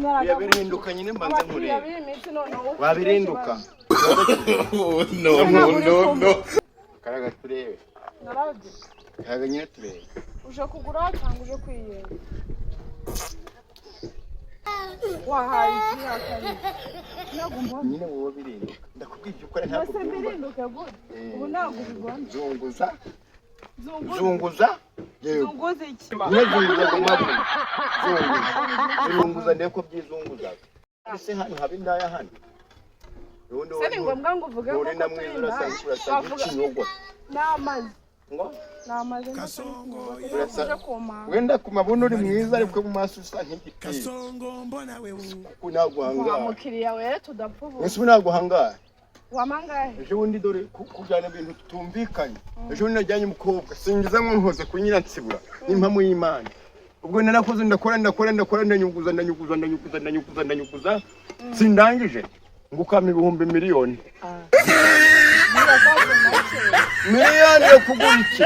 Birinduka nyine, mbanze Abakiriya nkurebe. b'iyi minsi noneho ufite Wabirinduka. ikibazo. No, no, no. Karaga turebe. Narabye. Karaga nyine turebe. Uje kugura cyangwa uje kwiyenda? Wahaye iki akari? Ntabwo mbona. Nyine wowe birinduka, ndakubwiye ibyo ukora ntabwo Mbese byumva. mbirinduke gute? Ubu ntabwo ubibona. Zunguza. Zunguza? Zunguza, yego. Zunguza iki? Nyine zunguza ku maguru, zunguza, zunguza, ndebe ko byizunguzaga. Ese hano haba indaya hano? Ubundi Se ni ngombwa ngo uvuge ngo uri na mwiza, urasa urasa Wavuga- nk'ikinyogo. N'amazi. Ngo N'amazi. Urasa- Uje kumanga. Wenda ku mabuno uri mwiza, ariko mu maso usa nk'igiti, kuko ntabwo Wa uhangaye. mukiriya we, tudapfa ubu. Ese ubu ntabwo uhangaye? Wamangahe? Ejo bundi dore kujyana ibintu tutumvikanye. Ejo bundi najyanye umukobwa, singiza ngo nkoze ku nyiransibura n'impamo y'Imana. Ubwo narakoze, ndakora, ndakora, ndakora, ndanyuguza, ndanyuguza, ndanyuguza, ndanyuguza, ndanyuguza, sindangije ngo ukama 1,000,000. Murakaze make. Miliyoni yo kugura iki?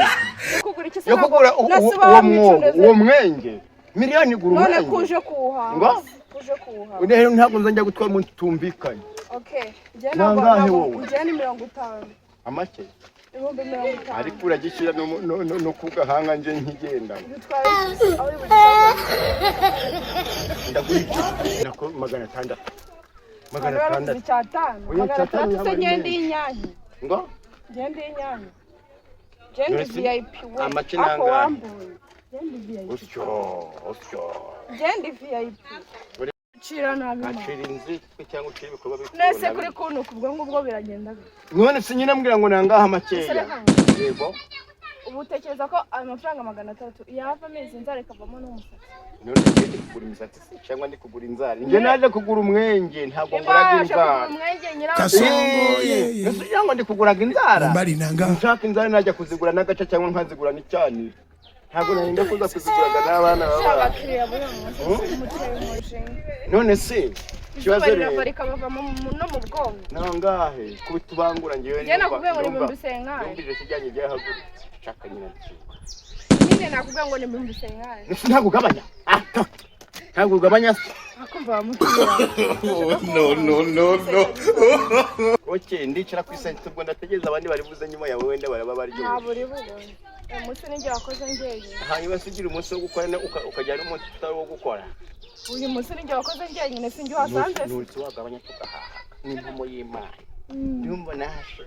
Kugura iki se? Yo kugura uwo mwobo, uwo mwenge, miliyoni igura None umwenge? kuje kuwuhaha. Ngo? Kuje kuwuhaha. Rero ntabwo nzajya gutwara umuntu tutumvikanye. Okay, njye ntabwo Nangahe ntabwo wowe? Njye ni 50. Amake. 50,000. Ariko uragishyira no ku gahanga, nje nkigenda. Bitwaye iki? Aho uri bugishaka. Ndaguha iki nako? 600, magana Magana atandatu. atandatu. 500. Oya, Magana icyatanu atandatu se? yaba ari Ngende menshi. y'inyange. Ngo? Ngende y'inyange. Ngende None se, VIP we. amake Ako nangahe? wambuye. Ngende VIP. Usyo, usyo. Ngende VIP. Cira nabi mama. Acira inzitwe cyangwa ucira ibikorwa Nese kuri kunuka ubwo ngubwo biragenda bite? None se nyine mbwira ngo nangaha makeya? Ese reka Yego. Ubu utekereza ko ayo mafaranga 300 yava amezi inzara ikavamo n'umusatsi? None ngiye ndi kugura imisatsi se cyangwa ndi kugura inzara? Njye naje kugura umwenge, ntabwo nguraga Nimba waje kugura inzara. umwenge nyirawo. Kasongo yeye. Ese ugira ngo ndi kuguraga inzara? Mbali nanga. Nshaka inzara najya kuzigura n'agace cyangwa nkazigura n'icyaniro. Ntabwo narinda kuza kuziguraga n'abana baba. Abakiriya b'uyu munsi muteye umushinga. None se Izuba ikibazo rirava rero rikabavamo no mu bwonko. Nangahe kubitubangura ngewe? Njye nakubwiye ngo ni 50,000. Numva ijosi ryanjye ryahagurutse, nshaka nyina nsiba. Nyine nakubwiye ngo ni 50,000. Ese ntabwo ugabanya? Ah, ntabwo ugabanya se? Akumva bamukiriya. No, no, no, no. Okay, ndicara ku isente, ubwo ndategereza abandi bari buze nyuma yawe, wenda baraba baryoshye. Ntabwo uri bubone uyu munsi nijye wakoze njyenyine. Hanyuma se ugira umunsi wo gukora ukajya n'umunsi utari uwo gukora? Uyu munsi nijye wakoze njyenyine, sinjye uhasanze se? Nutse wagabanya tugahaha n'impamo y'Imana, ndumva nashe.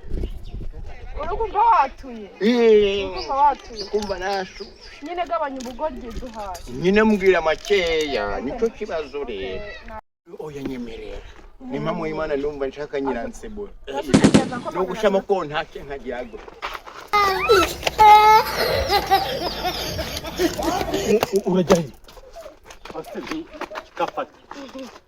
Uri kumva watuye? Uri kumva watuye? Kumva nashu. Nyine gabanya ubugoryi duhaye. Nyine mbwira makeya, nicyo kibazo rero. Oya, nyemerera, ni impamo y'Imana, ndumva nshaka nyiransibura. Ndatekereza ko No gushamo ko ntake nkagira gutya. Urajya he? Gafata.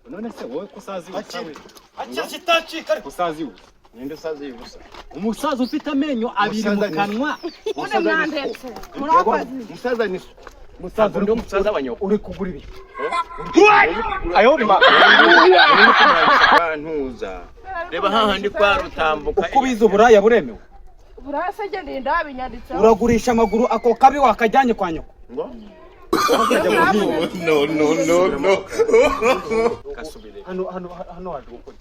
None se wowe ko usazi ubusa we? Acha kitacika ariko. Usazi ubusa. Ninde usaziye ubusa? Umusaza ufite amenyo abiri mu Umusaza ni- kanwa. Mune mwandetse murakoze. Umusaza ni Umusaza ndi umusaza wa nyoko. Uri kugura ibi. Ayo rima ntuza reba hahandi kwa Rutambuka. Uko ubizi, uburaya buremewe? Burase njye ndinda binyanditseho. Uragurisha amaguru, ako kabi wakajyanye kwa nyoko. Ngo? No, no, no, no. Kasubire. Hano waje gukora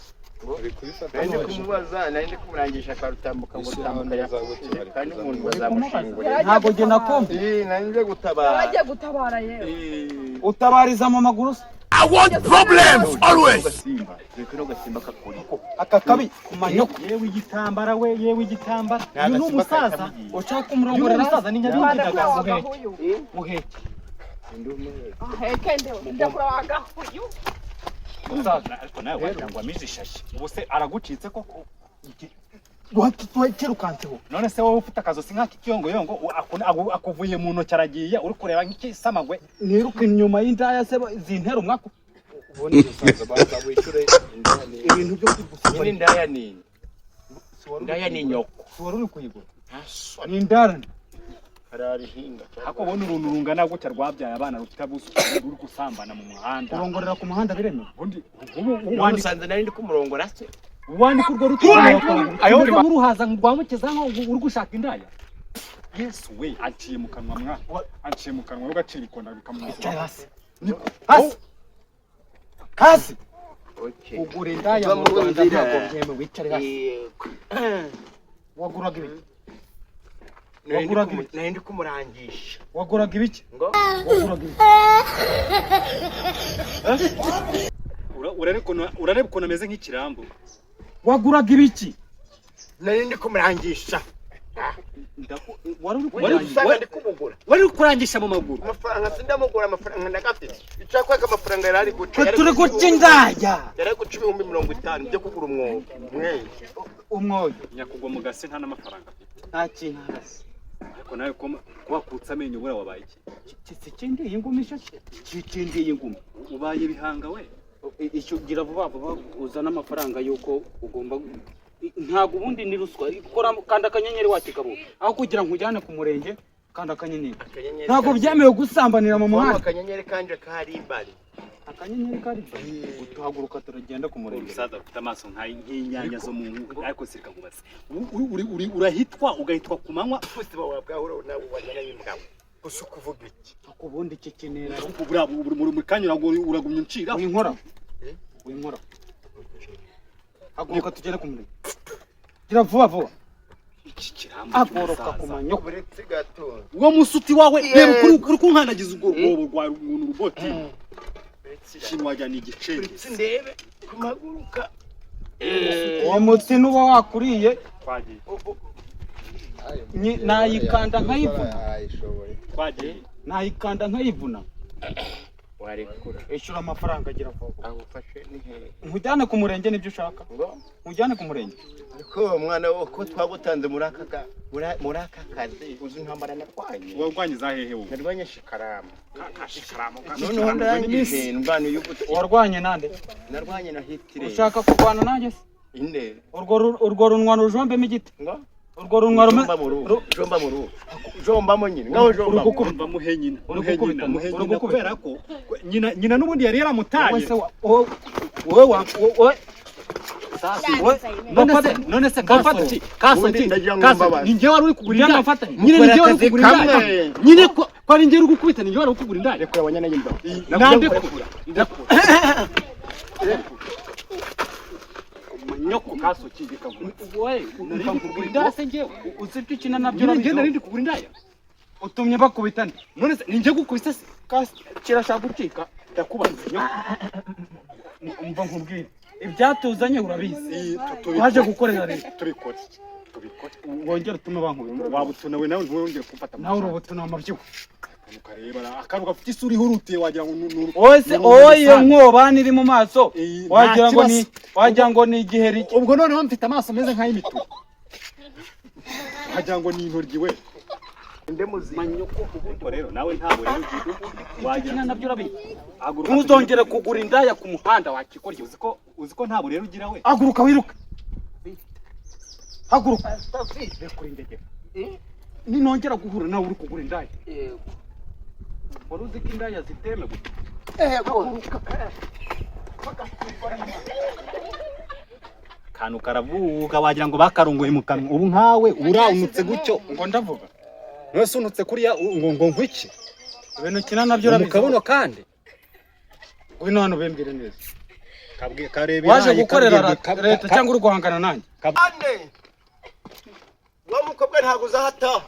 iki? Nari ndi kumubaza, nari ndi kumurangisha kwa Rutambuka ngo Rutambuka yapfuye kandi umuntu bazamushingurira. Ntabwo njye nakumva. Eh, nari nje gutabara. Bagiye gutabara yewe. Eh, Utabariza mu maguru se? Gasimba reka no gasimba kakuri. Aka kabi ku manyoko. Yewe igitambara we, yewe igitambara. Nta Uyu ni gasimba umusaza. kakamugiye. Ushaka Uyu ni kumurongorera? umusaza ni Rwanda nyabingi. kuri Muheke. wagahuyu. Muheke. Aheke ndewe ndakura wagahuyu. Umusaza ariko nawe wagira ngo amize ishashi. Ubu se aragucitse koko? Kirukanseho. None se wowe ufite akazosi nk'ak'ikiyongoyongo, akuvuye mu ntoki aragiye, uri kureba nk'ikisamagwe. Niruka inyuma y'indaya se zintera umwaku? Ubundi umusaza banza wishyure indaya ni Ibintu byo kwigusa. Nyine indaya ni indaya ni nyoko. Si wari uri kuyigura? Nta soni. Ni indarane. Kararihinga. Ariko ubona uruntu rungana gutya rwabyaye abana rufite abuzukuru ruri gusambana mu muhanda. Kurongorera ku muhanda biremewe? Ubundi ubu None wandika usanze nari ndi kumurongora se? Wandika urwo rutugu ayo uruhaza rwamukiza nkaho uri gushaka indaya. Yesu we, aciye mu kanwa mwa, aciye mu kanwa rugacira ikonda bikamwuzura. Icara hasi. Hasi. Hasi. Okay. Kugura indaya Uva mu mu Rwanda nzira. ntabwo byemewe, wicare hasi. Yego. Waguraga ibiki? Nari ndi Waguraga kumu- nari ndi kumurangisha. Waguraga ibiki? Ngo Waguraga ibiki? Urareba ukuntu ameze nk'ikirambo. Waguraga ibiki? Nari ndi kumurangisha. Wari uri Wari kurangira. usanga ndi kumugura. Wari uri kurangisha mu maguru. Amafaranga sindamugura, amafaranga ndagafite. Icyakwereka amafaranga yari ari guca. Twe turi guca indaya. Yari ari guca 50,000 byo kugura umwobo. Mwe. Umwoyo. Nyakugwa mu gase nta n'amafaranga afite. Nta kintu hasi. Ariko nawe ko wakutse amenyo buriya wabaye iki? Ikindi iyi ngumi icyo kindi iyi ngumi. Ubaye ibihanga we. Icyo gira vuba vuba uzane amafaranga y'uko ugomba, ntabwo ubundi ni ruswa. Kora, kanda akanyenyeri wakigabo, aho kugira ngo ujyane ku murenge, kanda akanyenyeri. Akanyenyeri. Ntabwo byemewe gusambanira mu muhanda. Akanyenyeri kanje kari imbari. Akanyenyeri kari tuhaguruka turagenda ku murenge. Umusaza ufite amaso nk'inyanya zo mu nkuba, ariko sirika nkubaze. Urahitwa ugahitwa ku manywa. Fusi bawe bwahura nawe wanyana y'imbwa. Gusa ukuvuga iki? Ubundi iki kinera. Buriya buri kanya uragumya uncira. Winkora, winkora, haguruka tugere ku murenge, gira vuba vuba. Iki kirambo Haguruka ku cy'umusaza. manyoko. Uretse gato. Uwo musuti wawe, reba uri kunkandagiza urwo rwobo rwa umuntu ruboti. Ikintu wajyana igicenge. Uretse ndebe kumaguruka. Uwo mutsi uba wakuriye. Twagiye. Nayikanda nkayivuna. Twagiye. Nayikanda nkayivuna. Warekura. Ishyura amafaranga, agira vuba. Agufashe ni hehe? Nkujyane ku murenge nibyo ushaka? Ngo Nkujyane ku murenge. Ariko uwo mwana wo ko twagutanze muri aka muri aka kazi, uzi intambara narwanye? Warwanye za hehe wowe? Narwanye shikaramu. Kashikaramu. Noneho ndangije ndwanya y'ubuti. Warwanye nande? Narwanye na Hitler. Ushaka kurwana nanjye se? Inde? Urwo runwa rujombemo igiti. Ngo Urwo runwa rume Jomba mu ruhu. Jomba mu ruhu. Jombamo nyine. Ngaho jombamo. Uri gukubita. Muhe nyina. Uri Muhe gukubita, nyina, muhe uri nyina gukubita. kubera ko nyina n'ubundi yari Wowe yaramutaye. se wowe wowe. None se kasoki kasoki Ubundi ndagira ngo kasoki mbabaze. ni njye wari uri kugura Ujya indaya. mbafatanye. Nyine ni njye wari uri Mukora kugura akazi indaya. kamwe. Nyine ko ari njye uri gukubita, ni njye wari uri kugura indaya. Rekura abanyana y'imbwa. Nandekura, ndekura manyoko kasoki bikavuga. Wowe Nari ndi kugura indaya se njyewe? Uzi ibyo ukina nabyo? Nyine njye nari Urabizi. ndi kugura indaya. Utumye bakubita nde? None se ni njye gukubise se? Kirashaka gucika. Ndakubaza. Umva nkubwire, ibyatuzanye urabizi, waje gukorera leta. Tubikore, tubikore. Wongere utume bankubita. Waba utunawe nawe, ntiwongere kumfata. Nawe uri ubutuna amabyibuho. Ukareba akantu gafite isura ihurutiye wagira ngo Wowe se ni wowe iyo umusambi. nkobani iri mu maso Iyi, nta wagira ngo ni kibazo. wagira ngo ni igiheri. Ubwo noneho mfite amaso ameze nk'ay'imituku, wagira ngo ni intoryi we. Nde muzima. Ariko rero nawe ntabwo rero Ibyo ukina nabyo urabizi. Haguruka. Ntuzongere kugura indaya ku muhanda wakikorye. Uzi ko ntabwo rero ugira we. Haguruka wiruka, haguruka, rekura indegera. Ninongera guhura nawe uri kugura indaya, wari uzi ko indaya zitemewe? Haguruka. Akantu karavuga wagira ngo bakarunguye mu kanwa. Ubu nkawe urawunutse gutyo. Ngo ndavuga. None unutse kuriya ngo nkwiki? Ibintu ukina nabyo Mu urabizi. kabuno kandi. Ngwino hano ubembwire neza. Kabwe karebe. Waje gukorera leta cyangwa uri guhangana nanjye? Ande. Wa mukobwa ntabwo uzahataha.